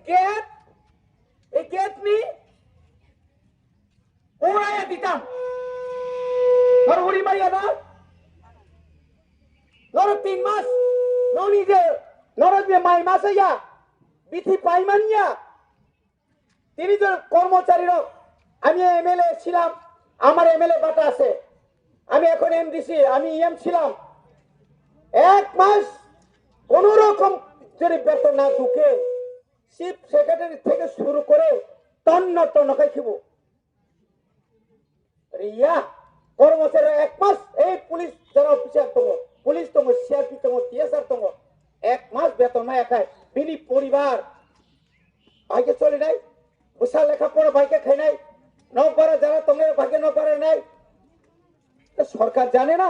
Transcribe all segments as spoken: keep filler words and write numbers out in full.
Gate, ei gate ni uraya ditam. Nor uri maya na? Nor tin mas, noni je, nor je mai mas ya, bithi paiman ya. Tini je kormochari rok, ami M L A ছিলাম, আমার M L A bata আছে, আমি এখন M D C, আমি E M ছিলাম, এক মাস কোনো রকম যদি বেতন না ঢুকে, চিফ সেক্রেটারি থেকে শুরু করে তন্ন তন্ন খাই খাইব। Riya, kormochari ek mas, ei police jara officer tongo, police tongo, C R P tongo, T S R tongo, ek mas beton maya khai, bini poribar bhai khe choli nai, bwsa lekha pora bhai khe khai nai, nok bara jara tongnai bhai khe nok bara nai. তো সরকার জানে না?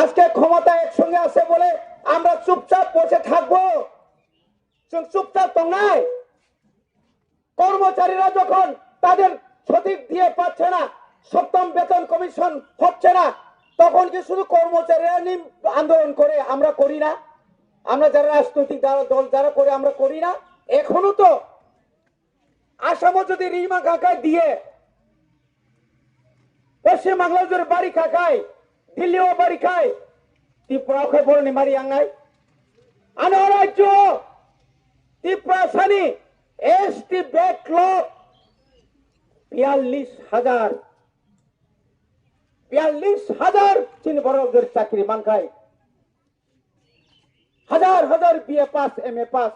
আজকে ক্ষমতা একসঙ্গে আছে বলে আমরা চুপচাপ বসে থাকবো? চুপ চুপচাপ tongnai? কর্মচারীরা যখন তাদের সঠিক দিয়ে পাচ্ছে না, সপ্তম বেতন কমিশন হচ্ছে না, তখন কি শুধু কর্মচারীরা নিম আন্দোলন করে? আমরা করি না? আমরা যারা রাজনৈতিক দল দল যারা করে আমরা করি না? এখনো তো আসামও যদি রিমা কাকা দিয়ে পশ্চিম বাংলাও যদি বাড়ি খাকাই, দিল্লিও বাড়ি খাই, ত্রিপুরাও খাই বড় নিমারি আঙ্গাই। আনো রাজ্য ত্রিপুরা সানি এসটি ব্যাকলগ বিয়াল্লিশ হাজার, বিয়াল্লিশ হাজার চিনি বড় যদি চাকরি মানকাই। হাজার হাজার BA pass, MA pass,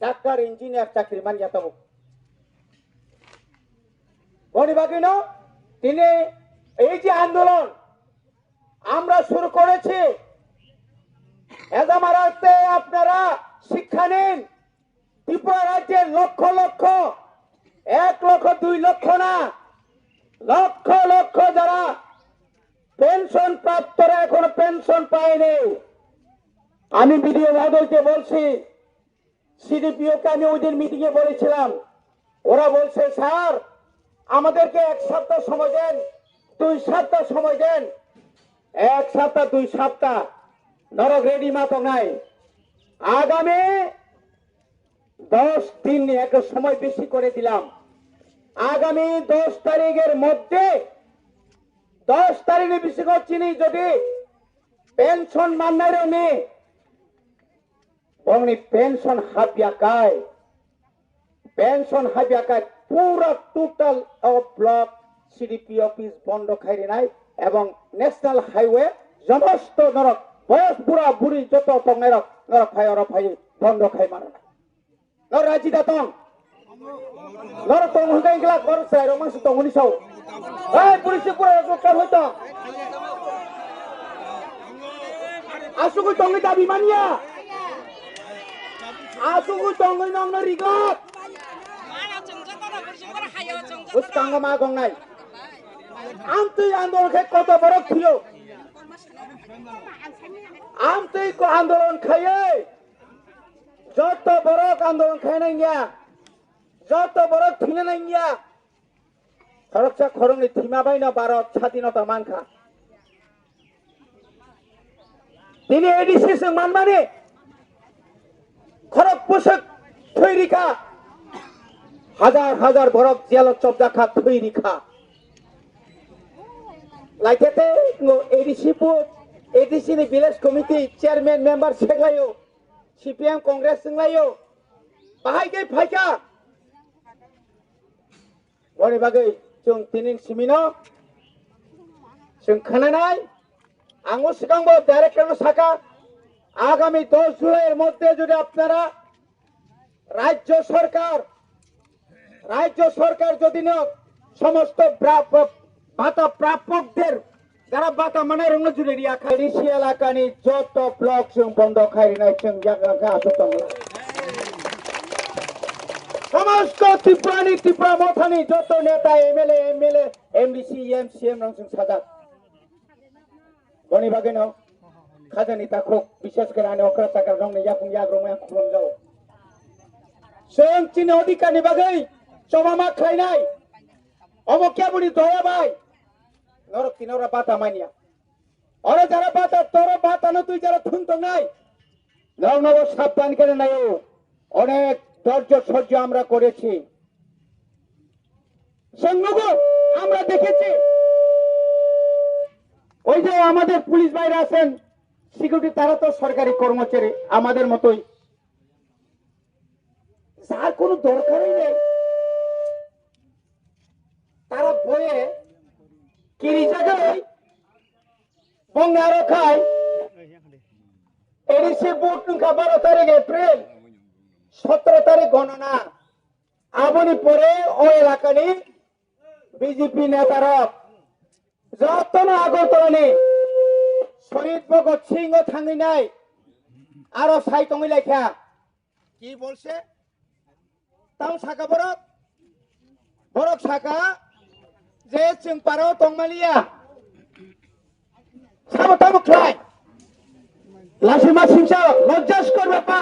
doctor, engineer চাকরি মানিয়া tabuk. বনি বাগিনো, তিনি এই যে আন্দোলন আমরা শুরু করেছি, এজামারাতে আপনারা শিক্ষা নিন। ত্রিপুরা রাজ্যের লক্ষ লক্ষ, এক লক্ষ, দুই লক্ষ না, লক্ষ লক্ষ যারা পেনশন প্রাপ্তরা এখনো পেনশন পায়নি। আমি বিডিও মহোদয়কে বলছি, সিডিপিও কে আমি ওই দিন মিটিং এ বলেছিলাম, ওরা বলছে, স্যার, আমাদেরকে এক সপ্তাহ সময় দেন, দুই সপ্তাহ সময় দেন। এক সপ্তাহ, দুই সপ্তাহ নরক রেডি মা tongnai. আগামী দশ দিন একটা সময় বেশি করে দিলাম। আগামী দশ তারিখের মধ্যে, দশ তারিখের বেশি করছি নি, যদি পেনশন মান্নারে নি, বংনি পেনশন হাবিয়া কাই, পেনশন হাবিয়া কাই পুরা টোটাল ব্লক সিডিপি অফিস বন্ধ খাই রিনাই এবং ন্যাশনাল হাইওয়ে সমস্ত নরক বয়স বুড়া বুড়ি যত tongnai rok নরক ফাই অরো ফাই বন্ধ খাই মারো না। Nor raji da tong. Nor tong hwnkhe glak bor chwrai rok mangsi tong hwnwi sao. Ei police pura rok kar hoi tong. Asugwi tongwi dabi manya. Asugwi tongwi nongno rigot. Bwskango ma gongnai. Amtwi andolon khe koto borok thwiyo. Amtwi ko andolon khaiwi. Joto borok andolon khaina wngya, joto borok thwina nangya. Khoroksa khoroknwi thwima baino Bharat sadinota mankha. Tini A D C swng manmani khorok bwswk thwi rikha, hajar hajar borok jelo chopjakha thwi rikha. Laithete ngo A D C bo, A D C ni village committee chairman member seklaio. C P M Congress wnglaio, bahai khe phaikha. Boni bagwi chwng tinin simino chwng khwnanai. Ang o swkangbo director no sakha, agami dos July er moddhe jodi apnara rajyo sorkar রাজ্য সরকার যদি না সমস্ত ব্রা-, ব-, ভাতা প্রাপকদের যারা ভাতা মানে রঙ জুড়ে রিয়া খাই, ঋষি এলাকানি যত ব্লক চুং বন্ধ খাই নাই চুং জায়গা গা আসো তংলা। সমস্ত ত্রিপুরানি, ত্রিপুরা মথানি যত নেতা, এমএলএ, এমএলএ, এমডিসি, এমসিএম রং চুং সাজা। Boni bagwi no khajani takhuk, bises khe ani okra chakra rokni yakung yagrok maya khulumjao. Chwng chini odhikar ni bagwi chobama khlainai. Obo keboni doya bai? Norok tini oro bata manya. Oro jara bata, toro bata no twi jara thung tongnai. Norok nobo sabdan khe naio. অনেক ধৈর্য সহ্য আমরা করেছি। সঙ্গত আমরা দেখেছি, ওই যে আমাদের পুলিশ ভাইরা আছেন, সিকিউরিটি, তারা তো সরকারি কর্মচারী, আমাদের মতোই। যার কোনো দরকারই নেই, তারা বয়ে কিরি জায়গায় বঙ্গারো খায়। এডিসি ভোট নুকা বারো তারিখ এপ্রিল, সতেরো তারিখ গণনা। Aboni pore o elakani B J P netarok jotono Agartalani Shahid Bhagat Singh o thangwi nai aro sai tongwi laikha. Ki bolse? Tamo saka borok? Borok saka je chwng paro tongmaliya. Sabo tamo khlai? Lasima singsa lojjas korbe pa.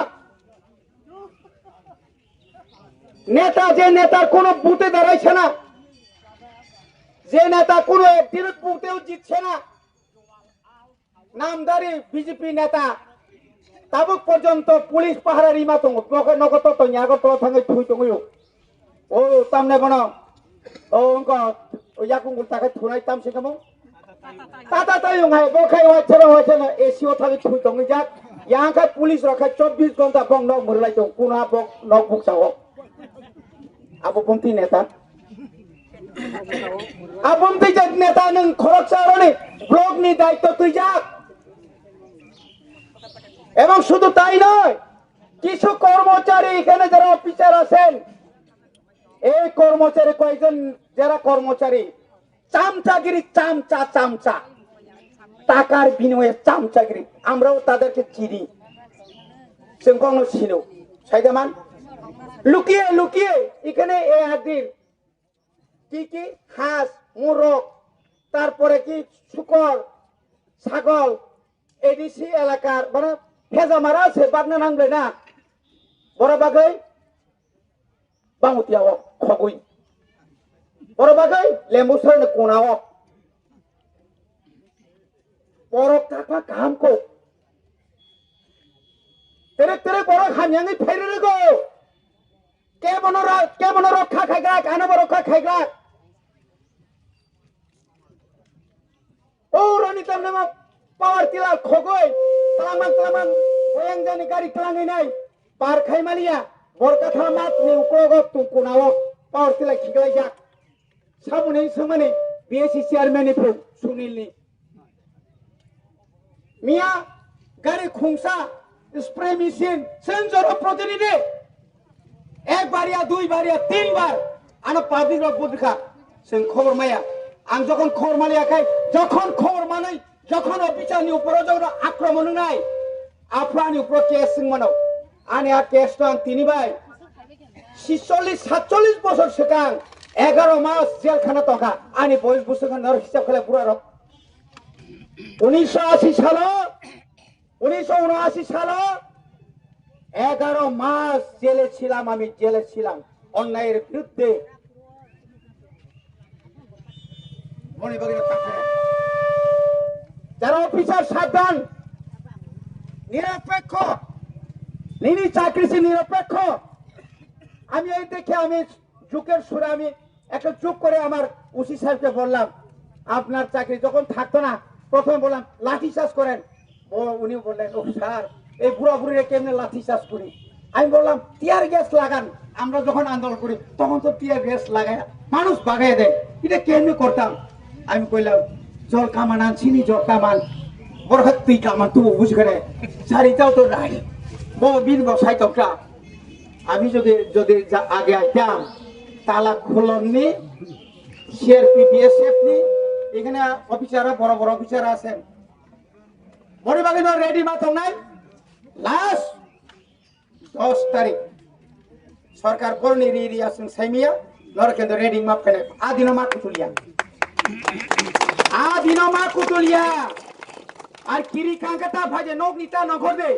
নেতা যে নেতার কোনো বুথে দাঁড়াইছে না, যে নেতা কোনো একদিনও বুথেও জিতছে না, নামধারী বিজেপি নেতা, তাবুক পর্যন্ত পুলিশ পাহারা Rima tongo, nogo to tongo, Agartala thangwi thui tongwi. O tamne bono, o wngkha, o yakung gul takai thunai tamsi kamo. Tata tayung hai, bo khai waithano waithano A C o thangwi thui tongwi jak. Yang khai police rok khai chobbish ghonta bong nok mwrwlai tong, kuna bok nok buksa o. Abo bumti neta. Abo bumti jak neta nwng khoroksa roni block ni daityo twijak. Ebong sudhu tai noi, kichu kormochari ekhane jara officer asen, ei kormochari koyekjon jara kormochari, চামচাগিরি, চামচা, চামচা। টাকার বিনিময়ে চামচাগিরি। আমরাও তাদেরকে চিনি। Chwng kokno sino. Saidaman? লুকিয়ে, লুকিয়ে, এখানে এ হাজির। কি কি? হাঁস, মোরগ, তারপরে কি? শুকর, ছাগল, এডিসি এলাকার, মানে, ফেজা মারা আছে, বাগনা নাংলে না। বড় বাগৈ, বামুতিয়া ও খগই। বড় বাগৈ, লেম্বু সরনে কোনা ও। Borok takma kaham kok. Terek terek borok hamyangwi phairwrwgo. Kebono ro-, kebono rokha khaigrak, anobo rokha khaigrak. O roni tamnama power tiller khogoi, tlamang tlamang, boyang jani gari tlangwi nai, par khai maliya, borka thamat ni uklogo tungkuna o power tiller khiklaijak. Saboni swngmani B S C chairman ni phung Sunil ni. Miya gari khungsa spray machine senjoro protinidhi ekbar ya duibar ya tinbar ano public rok budikha seng khobor maya. Ang jokhon khobor maliya khai jokhon khobor manai jokhon o bichar ni uporo jokhon akromon wngnai aphra ani uporo case swngmano ani a case no ang tini bai ছিচল্লিশ সাতচল্লিশ বছর swkang এগারো মাস জেলখানা tongkha ani boyos bwswk no hisab khlai bura rok. উনিশশো আশি সালো, উনিশশো ঊনআশি সালো এগারো মাস জেলে ছিলাম আমি, জেলে ছিলাম অন্যায়ের বিরুদ্ধে। মনে করি না তারপরে যারা অফিসার সাবধান, নিরপেক্ষ, নিনি চাকরি সে নিরপেক্ষ। আমি এই দেখে আমি জোকের সুরে আমি একটা জোক করে আমার ওসি সাহেবকে বললাম, "আপনার চাকরি যখন থাকতো না, প্রথমে বললাম লাঠি চার্জ করেন।" ও, উনি বললেন, "ও স্যার, এই বুড়া বুড়িরে কেমনে লাঠি চার্জ করি?" আমি বললাম, "টিয়ার গ্যাস লাগান, আমরা যখন আন্দোলন করি তখন তো টিয়ার গ্যাস লাগায়, মানুষ বাগাই দেয়, এটা কেমনে করতাম?" আমি কইলাম, "জল কামান আনছিনি, জল কামান, বড় হাত তুই কামান, তুই বুঝ করে, সারিটাও তো নাই, বড় বিন বসাই তো কা।" আমি যদি, যদি যা-, আগে আইতাম, তালা খুলননি, সিআরপি, বিএসএফ নি, এখানে অফিসাররা, বড় বড় অফিসার আছেন। বড় বাগানো রেডি মা তো নাই। লাস্ট দশ তারিখ সরকার বড় নি রি রি আসুন সাইমিয়া, নর কেন্দ্র রেডি মা ফেলে। আদিনো মা কুতুলিয়া। আদিনো মা কুতুলিয়া। আর কিরি কাঙ্কাতা ভাজে নক নিতা নগর দে।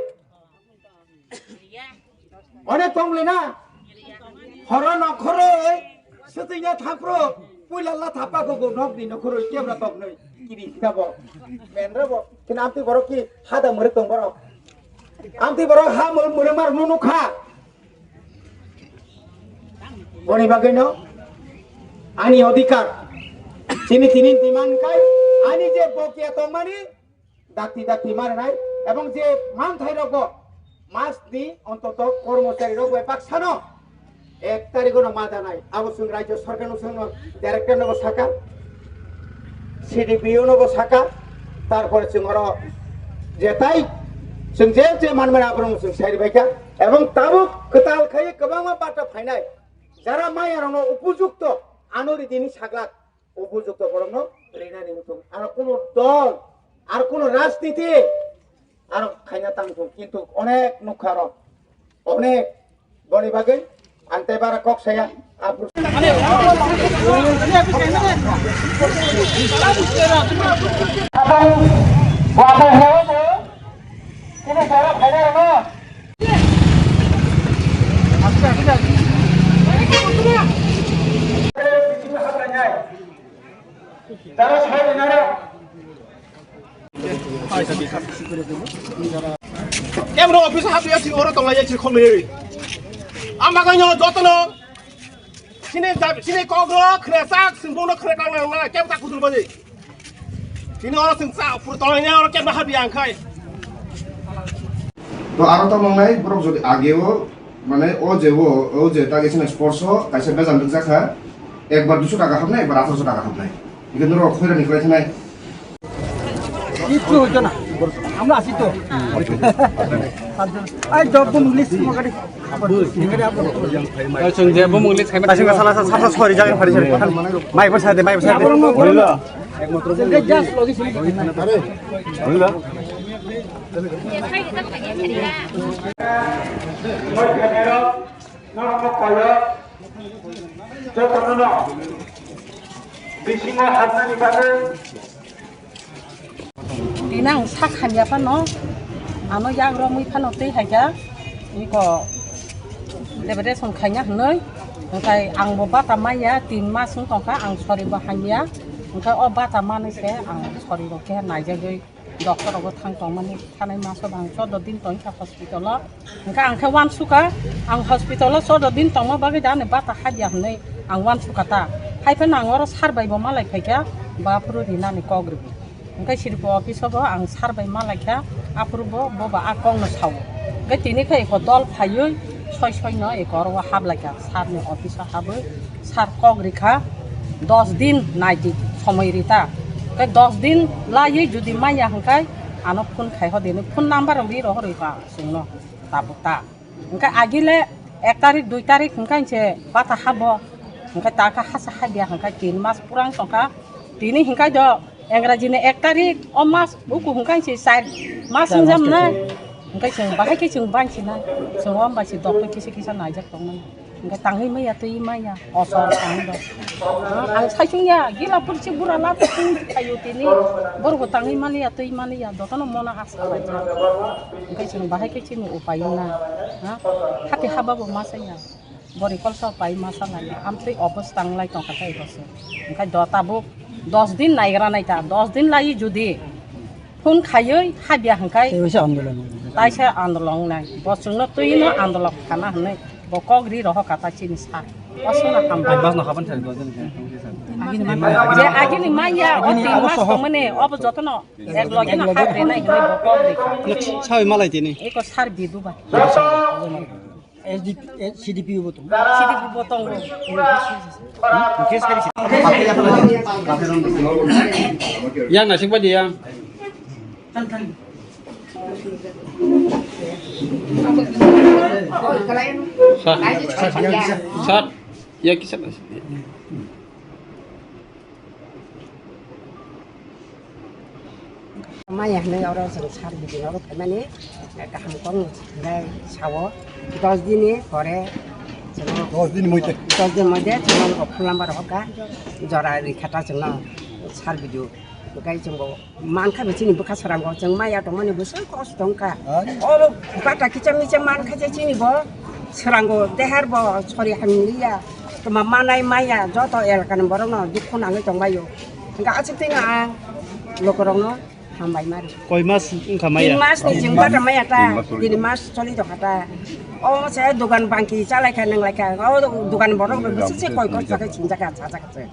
Onek tong le na? Horo nokhoroi, swtwina thangphro, puila la thapa gogo nokni nokhoroi kebra toknoi, kiri sabo. Menra bo, kini amtwi borok ki hada mwrwk tong borok. Amtwi borok ha mwrwk mwrwk mar nunu kha. Boni bagwino ani odhikar, chini tini demand khai ani je bokia tongmani dakti dakti marinai, ebong je manthai rokbo mas ni ontoto kormochari rokbo epak sano ek tarikh no ma janai. Abo chwng rajya sarkar no, chwng director no bo saka, C D P O no bo saka, tarpore chwng oro jetai chwng je je manmani aborok chwng sai rwbaikha. Ebong tabuk kwtal khai kwbangma bata phainai, jara maya rokno upojukto ano ridini saglak, upojukto borokno rinani wngthung. Aro kuno dol, aro kuno rajniti aro khaina tangthung, kintu onek nukha rok, onek boni bagwi ang tei bara kok saya. Aphuru Kebro office hapya thik oro tonglai ya thik khomri. Ama kanyo jotono sini jab-, sini kok ro khre sak sing bono khre kang nang na kebta kutul bani. Sini oro sing sa pur tonglai na oro kebta hapya ang khai. To aro to mangnai borok jodi ageo mane o je o, o je ta gesina sports o kaisa bejan rwkjak kha, ekbar duiso taka hapnai, ekbar atharso taka hapnai. Hingke norok khoirani khlai thanai. Kichu hoito na, amra asi to. Ai job bo mungli simo gadi. Chwng je bo mungli khaima. Kaisa sala sa, sa, sa, sorry, jagan phari, sorry. Mai phari sa de, mai phari sa de. Just logi sini. Norokno koyo, jotono no bisingo habnani bagwi. Tini ang sak hamya phano, ano yak romwi phano twi hai kha, iko depression khaina hwnwi, hwnkhe ang bo bata manya, tin mas wng tongkha, ang sori bo hamya, hwnkhe o bata manwi se ang sori rok khe naijagwi. Doctor rogo thang tongmani thanai maso bang chordo din tongkha hospital o. Hwnkhe ang khe uansukha, ang hospital o chordo din tongma bagwi da ani bata habya hwnwi ang uansukha ta. Hai phano ang oro sir bai bo malai phaikha, ba phuru rinani kok rwgwi. Hwnkhe siripo office o bo ang sir bai malaikha, aphuru bo, bo ba a kokno sao. Hwnkhe tini khe eko dol phaiwi soi soi no eko oro o haplaikha, sir ni office o habwi. Sir kok rikha, dos din naidi somoi rita. Hwnkhe dos din laiwi jodi manya hwnkhe ano phone khai ho dini, phone number rok ri rohorwi ba chwngno tabuk ta. Hwnkhe agile ek tarik, dui tarik hwnkhe se bata habo. Hwnkhe ta khe hasa habya hwnkhe tin mas purang tongkha. Tini hwnkhe do Engrajini ek tarik o mas uku hwnkhe se char mas wngjamnai. Hwnkhe chwng bahai khe chwng bansinai. Chwng o bai se doctor kisa kisa naijak tongnai. Hingke tangwi maya twi maya osor tangwi rok. Ang saichung ya gila pursi bura la twi thayo tini. Borok bo tangwi maliya twi maliya dotono mona asa lai. Hingke chwng bahai khe chini upai wngna. Ha? Hati haba bo masa ya. Bori kolsa pai masa lai. Amtwi office tang lai tongkha tei boso. Hingke do tabuk dos din naigra nai ta. Dos din lai judi. Phone khaiwi habya hwnkhe tei waisa andolon. Taisa andolon wngnai. Bo chwngno twino andolon khana hwnwi bo kok ri rohor kha ta chini sir. Aswkno hambai. Bas no haban thari gojin khe. Je agini manya o tin mas tongmani obo jotono ek loge no hap renai hwnwi bo kok ri kha. Sawi malai tini. Eko sir bidu ba. S D P, eh, C D P O bo tongo. C D P O bo tongo. Yang nasib badia. Sat. Sat. Ya kisah nasib. Maya hwnwi oro chwng sar bidin oro phaimani kaham kok hwnwi sao. Dos dini pore chwng dos din moite. Dos din moite chwng phone number hoka jora rikha ta chwngno sar bidin. Hwnkhe chwngbo mankha bo chini bwkha srango chwng maya tongmani bwswk kosto wngkha. Oro bata kicha micha mankha je chini bo srango dehar bo sori hamliya. Tuma manai maya joto elakani borokno dukhu nangwi tongbaio. Hwnkhe aswk twi no ang lukurokno hambai mari. Koi mas wngkha maya? Tin mas ni chwng bata maya ta. Tin mas choli tongkha ta. O se dogan bangki chalai kha, nang lai kha. O dogan borok rok bisi se koi kos kha, sinjak kha, sajak kha se.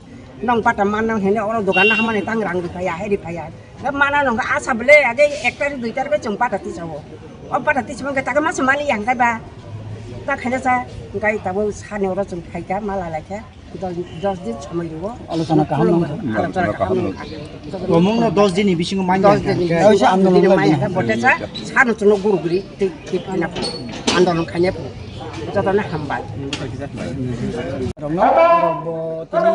Nong pata man nang hene oro dogan na hamani tang rang ri phaya, heri phaya. Ga mana nong asa bele age ek tarik dui tarik chong pata ti sawo. O pata ti sawo ga ta ga masa mali yang kai ba. Ta khaina sa, kai ta bo sani oro chong khai kha, mala lai kha. Dos, dos din somoi rwo. Alochona kaham nang. Alochona kaham nang. Tomung no dos din ni bisingo mai dos din ni bisingo mai kha, bote sa, sano chwngno guru guri, tei, tei, tei, andolon khaina phu. Jotono hambai. Rongno, rok bo tini,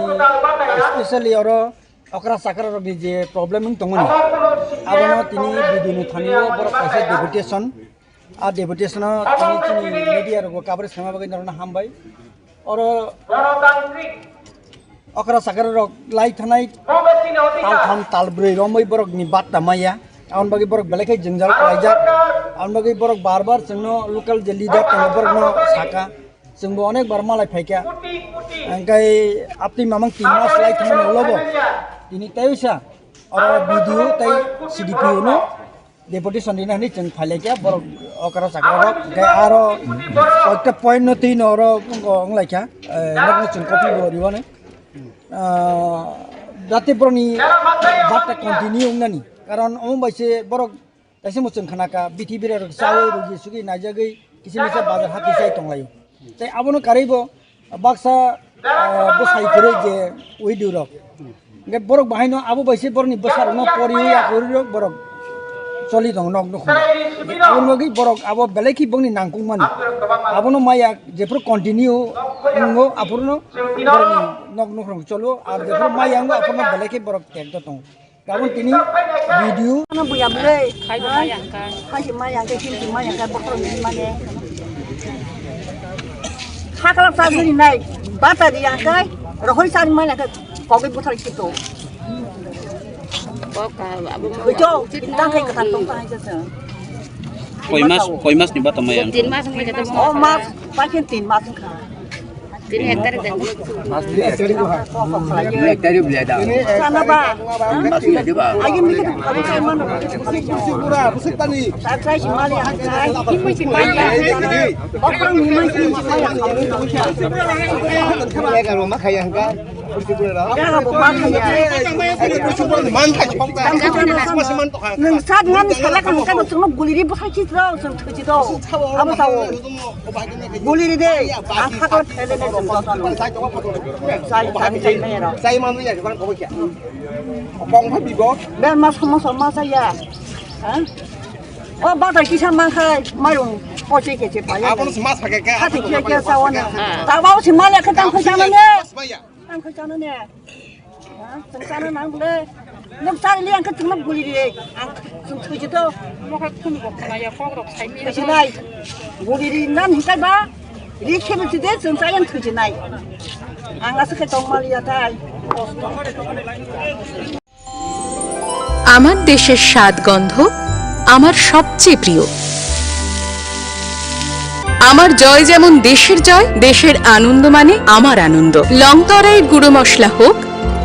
especially oro okra chakra rok ni je problem wng tongmani. Abono tini video ni thani o borok kaisa deputation. A deputation o tini chini media rok bo coverage khaima bagwi norokno hambai. Oro okra sakra rok lai thanai tal tham tal brwi romwi borok ni batta maya. Aboni bagwi borok belai khe jwngjal khlaijak. Aboni bagwi borok bar bar chwngno local je leader tongo borokno saka. Chwngbo onek bar malai phaikha. Hwnkhe apni mamang tin mas lai thangmani ulo bo tini tei usa oro B D O tei C D P O no deputation rina hinwi chwng phailaikha borok okra chakra rok. Hwnkhe aro koita point no twi no oro wnglaikha, eh, nokno chwng copy bo riwani. Ah, jate borokni batta continue wngnani. Karon omo bai se borok kaisa muchung khana kha, bithi bira rok chawi rugi sugi naijagwi kisa misa bazar hati chai tonglaio. Tei abono karwi bo baksa, ah, bwsai kwrwi je widow rok. Hwnkhe borok bahaino abo bai se borokni bwsa rokno poriwi akhorwi rok borok choli tongo nok nukhung. Aboni bagwi borok abo belai khe bongni nangkukmani. Abono maya jephuru continue wngo aphuru no borokni nok nukhung cholo, ar jephuru maya wngo aphuru no belai khe borok tekto tongo. Gabon tini video. Ano buya bwrwi. Khai bo maya hwnkha. Khai si maya hwnkha, chini si maya hwnkha, bokhorok ni mane. Khaklak ta jani nai, bata di hwnkha, rohoi sari maya hwnkha, kogwi buthar kito. Bo ka, abo mo. Bujo, tang khai kathar tong khai jasa. Koi mas, koi mas ni bata maya hwnkha? Tin mas wngkha. O mas, paikhen tin mas wngkha. Tini ek tarik dan. Ek tarik beli ada. Sana ba. Masih ada ba? Ayo mikir, ayo kayak mana? Busik, busik murah, busik tani. Sakai si mali hakai. Okra ni mai si mali hakai. Mereka rumah kaya kan? Busik murah. Jaga bo ma kaya. Busik murah man kaya. Nung sat ngam salak kan kan sunu guliri bosai chit lo, sun thuji do. Abo sao. Guli ri de, ang phakla phede ne jeng kosa no. Chai, chai, chai, ne ro. Chai manu ya, kan ko kya? Kong pha bibo. Ben mas mo so mas ya. Ha? O ba ta kisa man khai, mai rung, ko che ke che pa ya. Abo no mas ha ke ka. Ha ti ke ke sa wa ne. Ta ba o si ma le ka tang ko sa ne. Mas ba ya. Ang khe chana ne. Ha? Chwng chana nang bole. Nwng chari le ang khe chwngno guli ri. Ang chwng thwi jito. Mo khe khuni bo khna ya kok rok sai mi. Thwi jinai. Guli ri nan hikai ba. Ri khe bi de chwng chari ang thwi jinai. Ang asa khe tong mali ya tai. আমার দেশের স্বাদ গন্ধ আমার সবচেয়ে প্রিয়। আমার জয় যেমন দেশের জয়, দেশের আনন্দ মানে আমার আনন্দ। লং তরাইয়ের গুঁড়ো মশলা হোক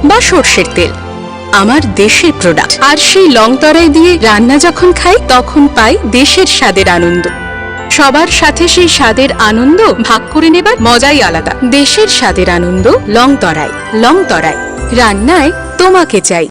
বা সর্ষের তেল, আমার দেশের প্রোডাক্ট। আর সেই লং তরাই দিয়ে রান্না যখন খাই, তখন পাই দেশের স্বাদের আনন্দ। সবার সাথে সেই স্বাদের আনন্দ ভাগ করে নেবার মজাই আলাদা। দেশের স্বাদের আনন্দ লং তরাই। লং তরাই, রান্নায় তোমাকে চাই।